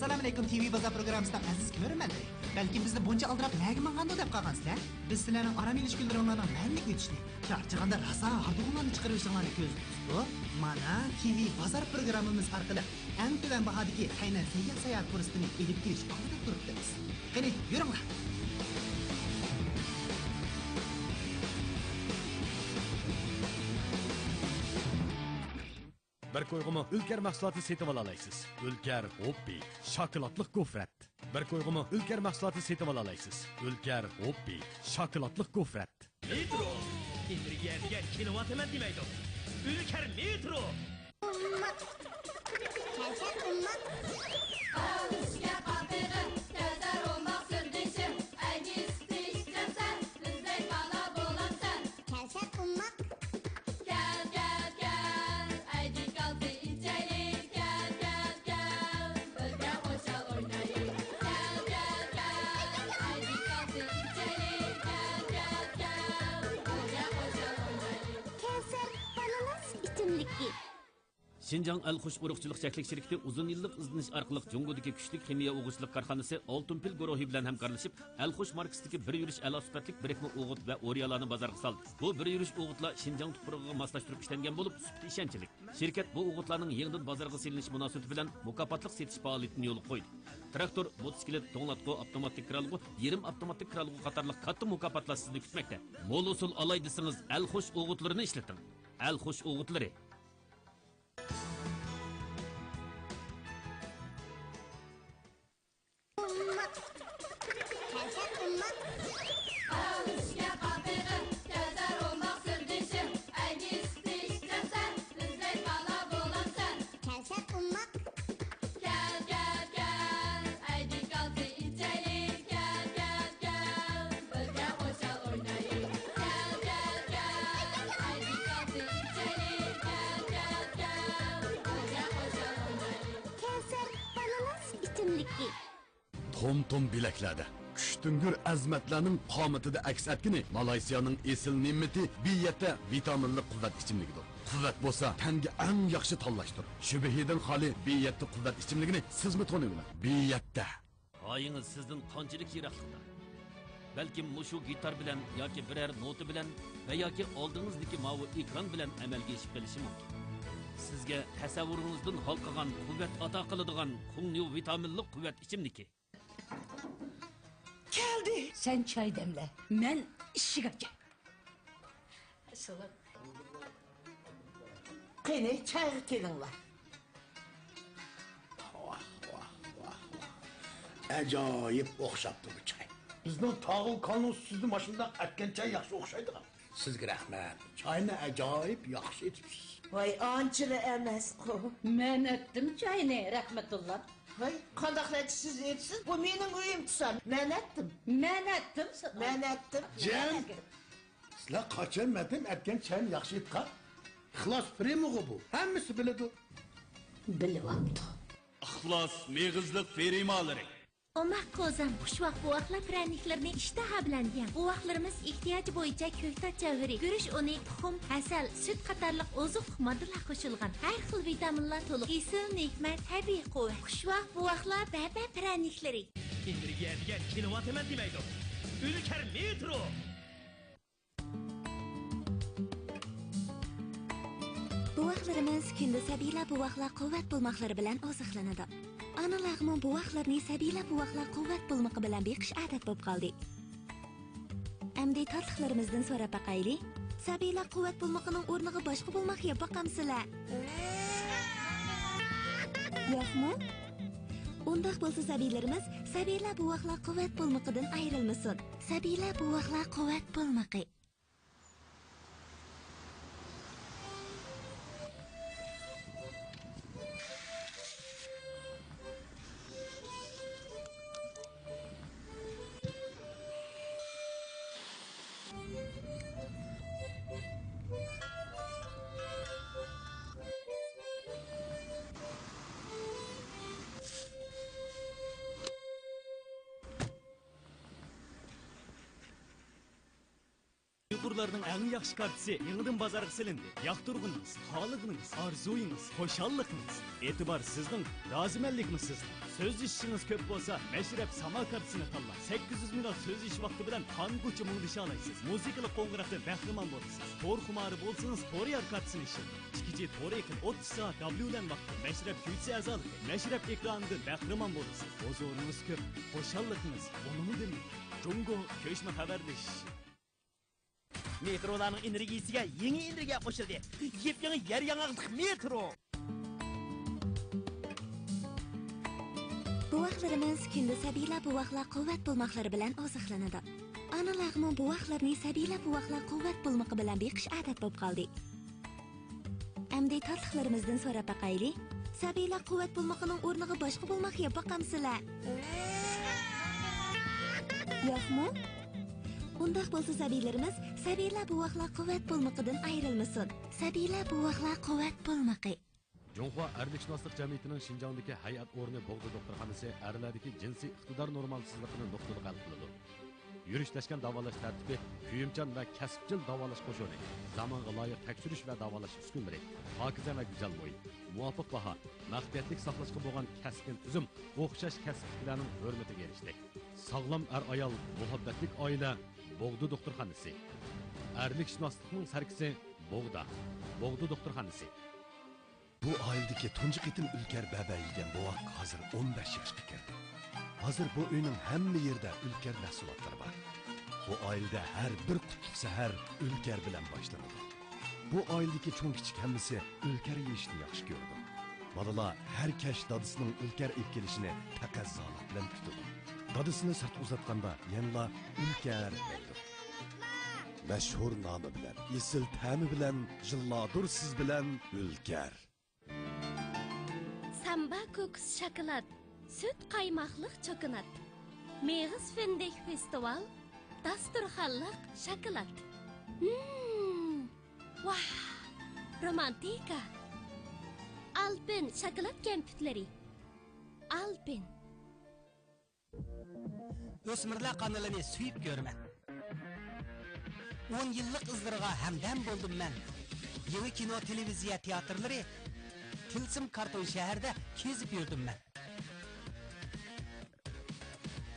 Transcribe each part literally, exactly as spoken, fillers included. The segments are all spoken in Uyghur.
ئەسسالامۇئەلەيكۇم، تىۋى بازار پروگراممىسىنىڭ ئەزىز كۆرۈرمەنلىرى. بەلكىم بىزنى بۇنچە ئالدىراپ نەگە ماڭغاندۇ دەپ قالغانسىلەر؟ بىز سىلەرنىڭ ئارام ئېلىش كۈنلىرىڭلارنىڭ مەنىلىك ئۆتۈشىنى، چارچىغاندا راسا ھاردۇقۇڭلارنى چىقىرىۋېتىشىڭلارنى كۆزدە تۇتۇپ، مانا تىۋى بازار پروگراممىمىز ئارقىلىق ئەڭ تۆۋەن باھادىكى تەيلەن سەيياھ ساياھەت پۇرسىتىنى ئېلىپ كېلىش ئالدىدا تۇرۇپتىمىز. قېنى، يۈرۈڭلار! بىر كويغىمۇ ئۈلكەر مەھسۇلاتى سېتىۋالالايسىز. ئۈلكەر ھوببى شاكىلاتلىق گوفرەت. بىر كويغىمۇ ئۈلكەر مەھسۇلاتى سېتىۋالالايسىز. ئۈلكەر ھوببى شاكىلاتلىق گوفرەت. مېترو! ئېنېرگىيە دېگەن كېلىۋاتىمەن دېمەيدۇ. ئۈلكەر مېترو! ئۇمماق. كەلسەم ئۇمماق. ئالىشكە قاپىغىم، كەلسە ئۇمماق سىردىشىم. ئەينى سۈتى ئىچسەمسەن، بىزدەك بالا بولامسەن. كەلسەم ئۇمماق. كەل، كەل، كەل، ئەيدى كالتى ئىچەيلى. كەل، كەل، كەل، بىرگە قوشال ئوينايلى. كەل، كەل، كەل، ئەيدى كالتى ئىچەيلى. كەل، كەل، كەل، بىرگە قوشال ئوينايلى. كەۋسەر، بالىلار سۈت ئىچىملىكى. شىنجاڭ ئەلخۇش ئۇرۇقچىلىق چەكلىك شىركىتى ئۇزۇن يىللىق ئىزدىنىش ئارقىلىق جۇڭگودىكى كۈچلۈك خىمىيە ئوغۇتچىلىق كارخانىسى ئالتۇن پىل گۇرۇھى بىلەن ھەمكارلىشىپ، ئەلخۇش ماركىسىدىكى بىر يۈرۈش ئەلا سۈپەتلىك بىرىكمە ئوغۇت ۋە ئورىيالارنى بازارغا سالدى. بۇ بىر يۈرۈش ئوغۇتلار شىنجاڭ تۇپرىقىغا ماسلاشتۇرۇپ ئىشلەنگەن بولۇپ، سۈپىتى ئىشەنچلىك. شىركەت بۇ ئوغۇتلارنىڭ يېڭىدىن بازارغا سېلىنىشى مۇناسىۋىتى بىلەن مۇكاپاتلىق سېتىش پائالىيىتىنى يولغا قويدى. تىراكتور، موتوسىكلىت، توڭلاتقۇ، ئاپتوماتىك كىرئالغۇ، يېرىم ئاپتوماتىك كىرئالغۇ قاتارلىق كاتتا مۇكاپاتلار سىزنى كۈتمەكتە. مول ھوسۇل ئالاي دېسىڭىز، ئەلخۇش ئوغۇتلىرىنى ئىشلىتىڭ. ئەلخۇش ئوغۇتلىرى. ئۇمماق. كەلسەم ئۇمماق. ئالىشكە قاپىغىم، كەلسە ئۇمماق سىردىشىم. ئەينى سۈتى ئىچسەمسەن، بىزدەك بالا بولامسەن. كەلسەم ئۇمماق. كەل، كەل، كەل، ئەيدى كالتى ئىچەيلى. كەل، كەل، كەل، بىرگە قوشال ئوينايلى. كەل، كەل، كەل، ئەيدى كالتى ئىچەيلى. كەل، كەل، كەل، بىرگە قوشال ئوينايلى. كەۋسەر، بالىلار سۈت ئىچىملىكى. توم-توم بىلەكلەردە، كۈچتۈڭگۈر ئەزىمەتلەرنىڭ قامىتىدە ئەكس ئەتكىنى مالايسىيانىڭ ئېسىل نېمىتى بى يەتتە ۋىتامىنلىق قۇۋۋەت ئىچىملىكىدۇر. قۇۋۋەت بولسا تەنگە ئەڭ ياخشى تاللاشتۇر. شۈبھىدىن خالىي بى يەتتە قۇۋۋەت ئىچىملىكىنى سىزمۇ تونۇۋېلىڭ. بى يەتتە. غايىڭىز سىزدىن قانچىلىك يىراقلىقتا؟ بەلكىم مۇشۇ گىتار بىلەن ياكى بىرەر نوتا بىلەن ۋە ياكى ئالدىڭىزدىكى ماۋۇ ئېكران بىلەن ئەمەلگە ئېشىپ قېلىشى مۇمكىن. سىزگە تەسەۋۋۇرىڭىزدىن ھالقىغان قۇۋۋەت ئاتا قىلىدىغان خۇڭنيۇ ۋىتامىنلىق قۇۋۋەت ئىچىملىكى. كەلدى. سەن چاي دەملە. مەن ئىشىك ئاچاي. سالام. قېنى، چايغا كېلىڭلار. ۋاھ، ۋاھ، ۋاھ، ۋاھ. ئەجايىپ ئوخشاپتۇ بۇ چاي. بىزنىڭ تاغىل كالىنىڭ سۈتىدىن ماشۇنداق ئەتكەن چاي ياخشى ئوخشايدىغان. سىزگە رەھمەت. چاينى ئەجايىپ ياخشى ئېتىپسىز. ۋاي، ئانچىلا ئەمەسقۇ. مەن ئەتتىم چاينى، رەھمەتۇللا. ۋاي، قانداق رەت سىز ئېتىسىز؟ بۇ مېنىڭ ئۆيۈم تۇسا. مەن ئەتتىم. مەن ئەتتىم. مەن ئەتتىم. جان! سىلەر قاچان مەتەم ئەتكەن چاينى ياخشى ئېتقان؟ ئىخلاس پىرىمىغۇ بۇ. ھەممىسى بىلىدۇ. بىلىۋاپتۇ. ئىخلاس مېغىزلىق فىرمالىرى. ئوماق قوزام، خۇشۋاق بوۋاقلار پىرەنىكلىرىنى ئىشتىھا بىلەن يەڭ. بوۋاقلىرىمىز ئېھتىياجى بويىچە كۆكتات جەۋھىرى، گۈرۈچ ئۇنى، تۇخۇم، ھەسەل، سۈت قاتارلىق ئوزۇقلۇق ماددىلار قوشۇلغان ھەر خىل ۋىتامىنلار تولۇق ئېسىل نېمەت تەبىئىي قۇۋۋەت. خۇشۋاق بوۋاقلار بەبە پىرەنىكلىرى. ئېنېرگىيە دېگەن كېلىۋاتىمەن دېمەيدۇ. ئۈلكەر مېترو. بوۋاقلىرىمىز كۈندە سەبىيلەر بوۋاقلار قۇۋۋەت بولماقلىرى بىلەن ئوزۇقلىنىدۇ. ئانىلارغىمۇ بوۋاقلىرىنى سەبىيلەر بوۋاقلار قۇۋۋەت بولمىقى بىلەن بېقىش ئادەت بولۇپ قالدى. ئەمدى تاتلىقلىرىمىزدىن سوراپ باقايلى. سەبىيلەر قۇۋۋەت بولمىقىنىڭ ئورنىغا باشقا بولماق يەپ باقامسىلەر؟ ياقمۇ؟ ئۇنداق بولسا سەبىيلىرىمىز سەبىيلەر بوۋاقلار قۇۋۋەت بولمىقىدىن ئايرىلمىسۇن. سەبىيلەر بوۋاقلار قۇۋۋەت بولمىقى. ئۇلارنىڭ ئەڭ ياخشى كارتىسى يېڭىدىن بازارغا سېلىندى. ياقتۇرغىنىڭىز، خالىغىنىڭىز، ئارزۇيىڭىز، خۇشاللىقىڭىز. ئېتىبار سىزنىڭ، رازىمەنلىكمۇ سىزنىڭ. سۆزلىشىشىڭىز كۆپ بولسا، مەشرەپ ساما كارتىسىنى تاللاڭ. سەككىز يۈز مىنۇت سۆزلىشىش ۋاقتى بىلەن قانغۇچە مۇڭدىشالايسىز. مۇزىكىلىق قوڭغۇراقتىن بەھرىمەن بولىسىز. تور خۇمارى بولسىڭىز، تور يار كارتىسىنى ئىشلىتىڭ. ئىككى جى تور ئېقىم ئوتتۇز سائەت دابليۇلەن ۋاقتى. مەشرەپ كۈيچىسى ئەزالىقى. مەشرەپ ئېكرانىدىن بەھرىمەن بولىسىز. ھۇزۇرىڭىز كۆپ، خۇشاللىقىڭىز ئۇنىمىدىمۇ؟ جۇڭگو كۆچمە خەۋەرلىشىش. مېترولارنىڭ ئېنېرگىيىسىگە يېڭى ئېنېرگىيە قوشۇلدى. يېپيېڭى يەر ياڭاقلىق مېترو! بوۋاقلىرىمىز كۈندە سەبىيلەر بوۋاقلار قۇۋۋەت بولماقلىرى بىلەن ئوزۇقلىنىدۇ. ئانىلارمۇ بوۋاقلىرىنى سەبىيلەر بوۋاقلار قۇۋۋەت بولمىقى بىلەن بېقىش ئادەت بولۇپ قالدى. ئەمدى تاتلىقلىرىمىزدىن سوراپ باقايلى. سەبىيلەر قۇۋۋەت بولمىقىنىڭ ئورنىغا باشقا بولماق يەپ باقامسىلەر؟ ياقمۇ؟ ئۇنداق بولسا سەبىيلىرىمىز سەبىيلەر بوۋاقلار قۇۋۋەت بولمىقىدىن ئايرىلمىسۇن. سەبىيلەر بوۋاقلار قۇۋۋەت بولمىقى. جۇڭخۇا ئەرلىكشۇناسلىق جەمئىيىتىنىڭ شىنجاڭدىكى ھەيئەت ئورنى بوغدا دوختۇرخانىسى ئەرلەردىكى جىنسىي ئىقتىدار نورمالسىزلىقىنى نۇقتىلىق ھەل قىلىدۇ. يۈرۈشلەشكەن داۋالاش تەرتىپى، كۆيۈمچان ۋە كەسىپچىل داۋالاش قوشۇنى، زامانغا لايىق تەكشۈرۈش ۋە داۋالاش ئۈسكۈنىلىرى، پاكىزە ۋە گۈزەل مۇھىت، مۇۋاپىق باھا، مەخپىيەتلىك ساقلاشقا بولغان كەسكىن تۈزۈم ئوخشاش كەسىپتىكىلەرنىڭ ھۆرمىتىگە ئېرىشتى. ساغلام ئەر-ئايال، مۇھەببەتلىك ئائىلە، بوغدا دوختۇرخانىسى. ئەرلىكشۇناسلىقنىڭ سەركىسى بوغدا، بوغدا دوختۇرخانىسى. بۇ ئائىلىدىكى تۇنجى قېتىم ئۈلكەر بەبە يېگەن بوۋاق ھازىر ئون بەش ياشقا كىردى. ھازىر بۇ ئۆينىڭ ھەممە يېرىدە ئۈلكەر مەھسۇلاتلىرى بار. بۇ ئائىلىدە ھەر بىر قۇتلۇق سەھەر ئۈلكەر بىلەن باشلىنىدۇ. بۇ ئائىلىدىكى چوڭ-كىچىك ھەممىسى ئۈلكەر يېيىشنى ياخشى كۆرىدۇ. بالىلار ھەر كەچ دادىسىنىڭ ئۈلكەر ئېلىپ كېلىشىنى تەقەززالىق بىلەن كۈتىدۇ. دادىسىنى سىرتقا ئۇزاتقاندا يەنىلا ئۈلكەر دەيدۇ. مەشھۇر نامى بىلەن، ئېسىل تەمى بىلەن يىللاردۇر سىز بىلەن ئۈلكەر. سامبا كوكۇس شاكىلات، سۈت قايماقلىق چوكونات، مېغىز فىندىك فېستىۋال، داستۇرخانلىق شاكىلات. مم، ۋاھ، رومانتىكا! ئالپىن شاكىلات كەمپۈتلىرى. ئالپىن. ئۆسمۈرلەر قانىلىنى سۆيۈپ كۆرىمەن. ئون يىللىق ئىزلىرىغا ھەمدەم بولدۇم مەن. يېڭى كىنو، تېلېۋىزىيە تىياتىرلىرى، تىلسىم كارتون شەھەردە كېزىپ يۈردۈم مەن.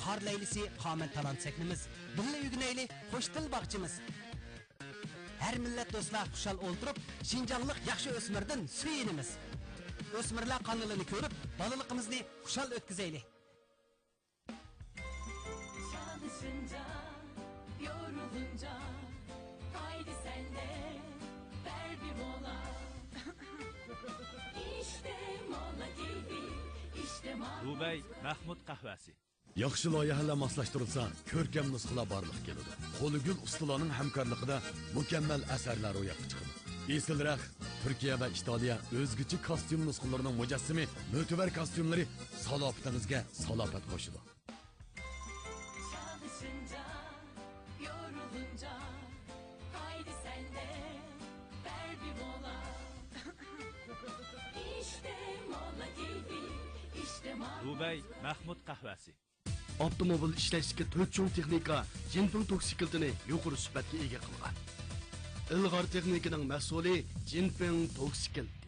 قار لەيلىسى، قامەن تالانت سەھنىمىز، بىللە ئۆگىنەيلى، قوش تىل باغچىمىز. ھەر مىللەت دوستلار خۇشال ئولتۇرۇپ، شىنجاڭلىق ياخشى ئۆسمۈردىن سۆيۈنىمىز. ئۆسمۈرلەر قانىلىنى كۆرۈپ، بالىلىقىمىزنى خۇشال ئۆتكۈزەيلى. Çalışınca, yorulunca, haydi sen de ver bir mola. İşte mola keyfi, işte mola. دۇبەي مەخمۇت قەھۋەسى. ياخشى لايىھەلەر ماسلاشتۇرۇلسا، كۆركەم نۇسخىلار بارلىققا كېلىدۇ. قولى گۈل ئۇستىلارنىڭ ھەمكارلىقىدا مۇكەممەل ئەسەرلەر روياپقا چىقىدۇ. ئېسىل رەخت، تۈركىيە ۋە ئىتالىيە ئۆزگىچە كاستيۇم نۇسخىلىرىنىڭ مۇجەسسىمى، مۆتىۋەر كاستيۇملىرى سالاپىتىڭىزگە سالاپەت قوشىدۇ. Çalışınca, yorulunca, haydi sen de ver bir mola. İşte mola keyfi, işte mola. دۇبەي مەخمۇت قەھۋەسى. ئاپتوموبىل ئىشلەشتىكى تۆت چوڭ تېخنىكا جىنفېڭ توكسىكلىتىنى يۇقىرى سۈپەتكە ئىگە قىلغان. ئىلغار تېخنىكىنىڭ مەھسۇلى جىنفېڭ توكسىكلىتى.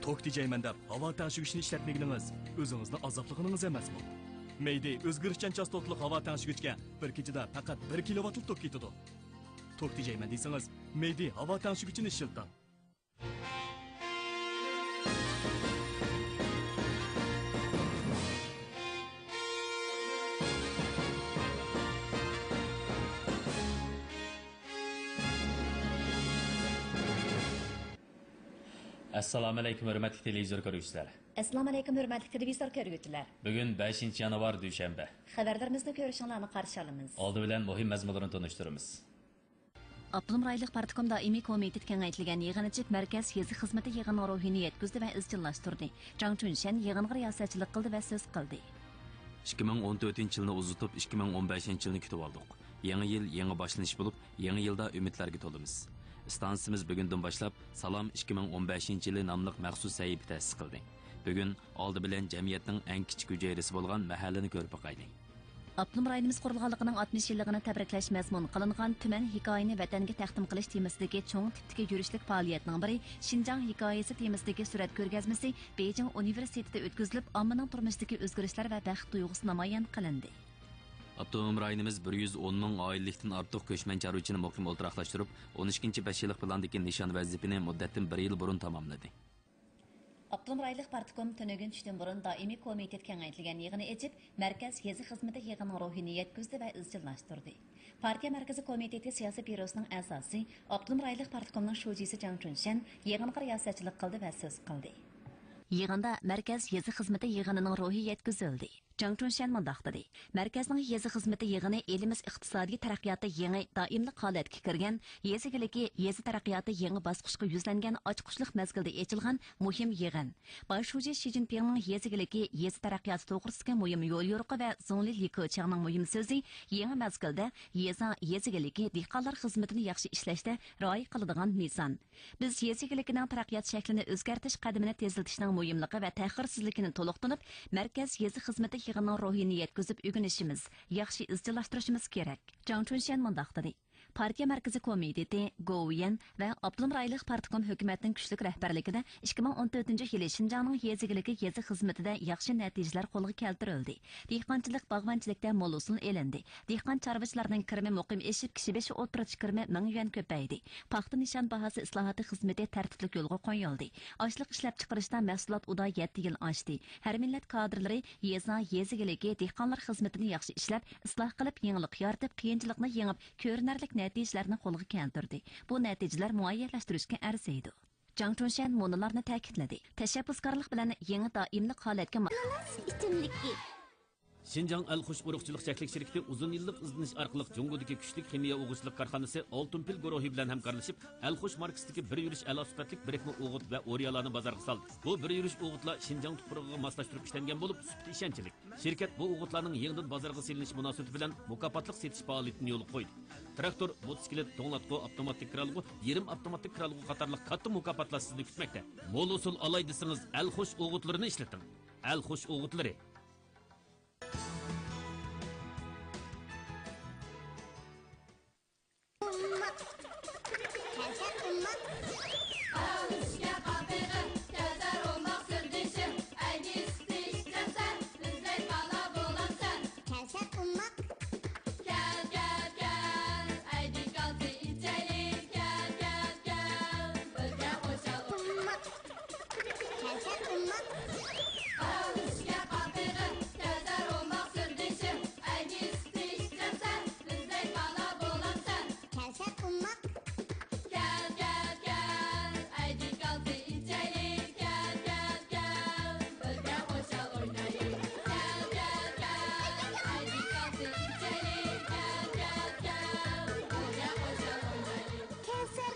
توك تېجەيمەن دەپ ھاۋا تەڭشىگۈچنى ئىشلەتمىگىنىڭىز ئۆزىڭىزنى ئازابلىغىنىڭىز ئەمەسمۇ؟ مەيدى ئۆزگىرىشچان چاستوتىلىق ھاۋا تەڭشىگۈچكە بىر كېچىدە پەقەت بىر كىلوۋاتلا توك كېتىدۇ. توك تېجەيمەن دېسىڭىز، مەيدى ھاۋا تەڭشىگۈچىنى ئىشلىتىڭ. ئەسسالامۇئەلەيكۇم، ھۆرمەتلىك تېلېۋىزور كۆرگۈچىلەر. ئەسسالامۇئەلەيكۇم، ھۆرمەتلىك تېلېۋىزور كۆرگۈچىلەر. بۈگۈن بەشىنچى يانۋار، دۈشەنبە. خەۋەرلىرىمىزنى كۆرۈشۈڭلارنى قارشى ئالىمىز. ئالدى بىلەن مۇھىم مەزمۇنلىرىنى تونۇشتۇرىمىز. ئاپتونوم رايونلۇق پارتكوم دائىمىي كومىتېتى كېڭەيتىلگەن يىغىن ئېچىپ، مەركەز يېزا خىزمىتى يىغىنىنىڭ روھىنى يەتكۈزدى ۋە ئىزچىللاشتۇردى. جاڭ چۈنشەن يىغىنغا رىياسەتچىلىك قىلدى ۋە سۆز قىلدى. ئىككى مىڭ ئون تۆتىنچى يىلنى ئۇزىتىپ، ئىككى مىڭ ئون بەشىنچى يىلنى كۈتۈۋالدۇق. يېڭى يىل، يېڭى باشلىنىش بولۇپ، يېڭى يىلدا ئۈمىدلەرگە تولىمىز. ئىستانسىمىز بۈگۈندىن باشلاپ سالام ئىككى مىڭ ئون بەشىنچى يىلى ناملىق مەخسۇس سەھىپە تەسىس قىلدى. بۈگۈن ئالدى بىلەن جەمئىيەتنىڭ ئەڭ كىچىك ھۈجەيرىسى بولغان مەھەللىنى كۆرۈپ باقايلى. ئاپتونوم رايونىمىز قۇرۇلغانلىقىنىڭ ئاتمىش يىللىقىنى تەبرىكلەش مەزمۇنى قىلىنغان تۈمەن ھېكايىنى ۋەتەنگە تەقدىم قىلىش تېمىسىدىكى چوڭ تىپتىكى يۈرۈشلۈك پائالىيەتنىڭ بىرى شىنجاڭ ھېكايىسى تېمىسىدىكى سۈرەت كۆرگەزمىسى بېيجىڭ ئۇنىۋېرسىتېتىدا ئۆتكۈزۈلۈپ، ئاممىنىڭ تۇرمۇشىدىكى ئۆزگىرىشلەر ۋە بەخت تۇيغۇسى نامايان قىلىندى. ئاپتونوم رايونىمىز بىر يۈز ئون مىڭ ئائىلىلىكتىن ئارتۇق كۆچمەن چارۋىچىنى مۇقىم ئولتۇراقلاشتۇرۇپ، ئون ئىككىنچى بەش يىللىق پىلاندىكى نىشان ۋەزىپىنى مۇددەتتىن بىر يىل بۇرۇن تاماملىدى. ئاپتونوم رايونلۇق پارتكوم تۈنۈگۈن چۈشتىن بۇرۇن دائىمىي كومىتېت كېڭەيتىلگەن يىغىنى ئېچىپ، مەركەز يېزا خىزمىتى يىغىنىنىڭ روھىنى يەتكۈزدى ۋە ئىزچىللاشتۇردى. پارتىيە مەركىزىي كومىتېتى سىياسىي بيۇروسىنىڭ ئەزاسى، ئاپتونوم رايونلۇق پارتكومنىڭ شۇجىسى جاڭ چۈنشەن يىغىنغا رىياسەتچىلىك قىلدى ۋە سۆز قىلدى. يىغىندا مەركەز يېزا خىزمىتى يىغىنىنىڭ روھى يەتكۈزۈلدى. جاڭ چۈنشەن مۇنداق دېدى، مەركەزنىڭ يېزا خىزمىتى يىغىنى ئېلىمىز ئىقتىسادىي تەرەققىياتتا يېڭى، دائىملىق ھالەتكە كىرگەن، يېزا ئىگىلىكى، يېزا تەرەققىياتى يېڭى باسقۇچقا يۈزلەنگەن ئاچقۇچلۇق مەزگىلدە ئېچىلغان مۇھىم يىغىن. باش شۇجى شى جىنپىڭنىڭ يېزا ئىگىلىكى، يېزا تەرەققىياتى توغرىسىدىكى مۇھىم يوليورۇقى ۋە زۇڭلى لىكېچياڭنىڭ مۇھىم سۆزى يېڭى مەزگىلدە يېزا، يېزا ئىگىلىكى، دېھقانلار خىزمىتىنى ياخشى ئىشلەشتە رىئايە قىلىدىغان مىزان. بىز يېزا ئىگىلىكىنىڭ تەرەققىيات شەكلىنى ئۆزگەرتىش قەدىمىنى تېزلىتىشنىڭ مۇھىملىقى ۋە تەخىرسىزلىكىنى تولۇقتۇرۇپ، مەركەز يېزا خىزمىتى يىغىنىنىڭ روھىنى يەتكۈزۈپ ئۆگىنىشىمىز، ياخشى ئىزچىللاشتۇرۇشىمىز كېرەك. جاڭ چۈنشەن مۇنداق دېدى، پارتىيە مەركىزىي كومىتېتى، گوۋۇيۈەن ۋە ئاپتونوم رايونلۇق پارتكوم ھۆكۈمەتنىڭ كۈچلۈك رەھبەرلىكىدە ئىككى مىڭ ئون تۆتىنچى يىلى شىنجاڭنىڭ يېزا ئىگىلىكى، يېزا خىزمىتىدە ياخشى نەتىجىلەر قولغا كەلتۈرۈلدى. دېھقانچىلىق، باغۋەنچىلىكتە مول ھوسۇل ئېلىندى. دېھقان چارۋىچىلارنىڭ كىرىمى مۇقىم ئېشىپ، كىشى بېشى ئوتتۇرىچە كىرىمى مىڭ يۈەن كۆپەيدى. پاختا نىشان باھاسى ئىسلاھاتى خىزمىتى تەرتىپلىك يولغا قويۇلدى. ئاشلىق ئىشلەپچىقىرىشتا مەھسۇلات ئۇدا يەتتە يىل ئاشتى. ھەر مىللەت كادىرلىرى يېزا، يېزا ئىگىلىكى، دېھقانلار خىزمىتىنى ياخشى ئىشلەپ، ئىسلاھ قىلىپ، يېڭىلىق يارىتىپ، قىيىنچىلىقنى يېڭىپ، كۆرۈنەرلىك نەتىجىلەرنى قولغا كەلتۈردى. بۇ نەتىجىلەر مۇئەييەنلەشتۈرۈشكە ئەرزىيدۇ. جاڭ چۈنشەن مۇنۇلارنى تەكىتلىدى، تەشەببۇسكارلىق بىلەن يېڭى دائىملىق ھالەتكە ما- ئىچىملىكى. شىنجاڭ ئەلخۇش ئۇرۇقچىلىق چەكلىك شىركىتى ئۇزۇن يىللىق ئىزدىنىش ئارقىلىق جۇڭگودىكى كۈچلۈك خىمىيە ئوغۇتچىلىق كارخانىسى ئالتۇن پىل گۇرۇھى بىلەن ھەمكارلىشىپ، ئەلخۇش ماركىسىدىكى بىر يۈرۈش ئەلا سۈپەتلىك بىرىكمە ئوغۇت ۋە ئورىيالارنى بازارغا سالدى. بۇ بىر يۈرۈش ئوغۇتلار شىنجاڭ تۇپرىقىغا ماسلاشتۇرۇپ ئىشلەنگەن بولۇپ، سۈپىتى ئىشەنچلىك. شىركەت بۇ ئوغۇتلارنىڭ يېڭىدىن بازارغا سېلىنىشى مۇناسىۋىتى بىلەن مۇكاپاتلىق سېتىش پائالىيىتىنى يولغا قويدى. تىراكتور، موتوسىكلىت، توڭلاتقۇ، ئاپتوماتىك كىرئالغۇ، يېرىم ئاپتوماتىك كىرئالغۇ قاتارلىق كاتتا مۇكاپاتلار سىزنى كۈتمەكتە. مول ھوسۇل ئالاي دېسىڭىز، ئەلخۇش ئوغۇتلىرىنى ئىشلىتىڭ. ئەلخۇش ئوغۇتلىرى. كەل، كەل، كەل، ئەيدى كالتە ئىچەيلى، كەل، كەل، كەل، بىرگە قوشاق. قوماق. كەلسە قوماق. ئاۋۇ ئىچكە قاپىغىن، كەلسە روماق سۈردۈشۈم، ئەيدى سۈتى ئىچەمسەن، بىزدەك بالا بولامسەن. كەلسە قوماق. كەل، كەل، كەل، ئەيدى كالتە ئىچەيلى، كەل، كەل، كەل، بىرگە قوشاق ئوينايلى. كەل، كەل، كەل، ئەيدى كالتە ئىچەيلى، كەل، كەل، كەل، بىرگە قوشاق ئوينايلى. كەۋسەر.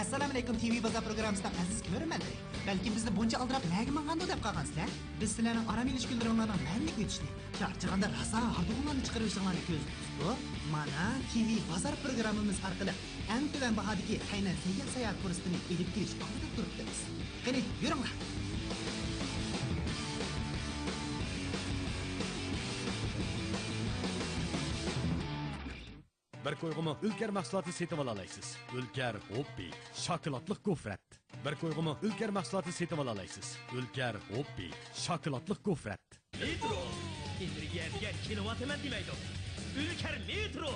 ئەسسالامۇئەلەيكۇم، تىۋى بازار پروگراممىسىنىڭ ئەزىز كۆرۈرمەنلىرى. بەلكىم بىزنى بۇنچە ئالدىراپ نەگە ماڭغاندۇ دەپ قالغانسىلەر؟ بىز سىلەرنىڭ ئارام ئېلىش كۈنلىرىڭلارنىڭ مەنىلىك ئۆتۈشىنى، چارچىغاندا راسا ھاردۇقۇڭلارنى چىقىرىۋېلىشىڭلارنى كۆزدە تۇتۇپ، مانا، تىۋى بازار پروگراممىمىز ئارقىلىق ئەڭ تۆۋەن باھادىكى تەينەن سەيياھ ساياھەت پۇرسىتىنى ئېلىپ كېلىش ئالدىدا تۇرۇپتىمىز. قېنى، يۈرۈڭلار! بىر كويغىمۇ ئۈلكەر مەھسۇلاتى سېتىۋالالايسىز. ئۈلكەر ھوببى شاكىلاتلىق گوفرەت. بىر كويغىمۇ ئۈلكەر مەھسۇلاتى سېتىۋالالايسىز. ئۈلكەر ھوببى شاكىلاتلىق گوفرەت. مېترو! ئېنېرگىيە دېگەن كېلىۋاتىمەن دېمەيدۇ. ئۈلكەر مېترو!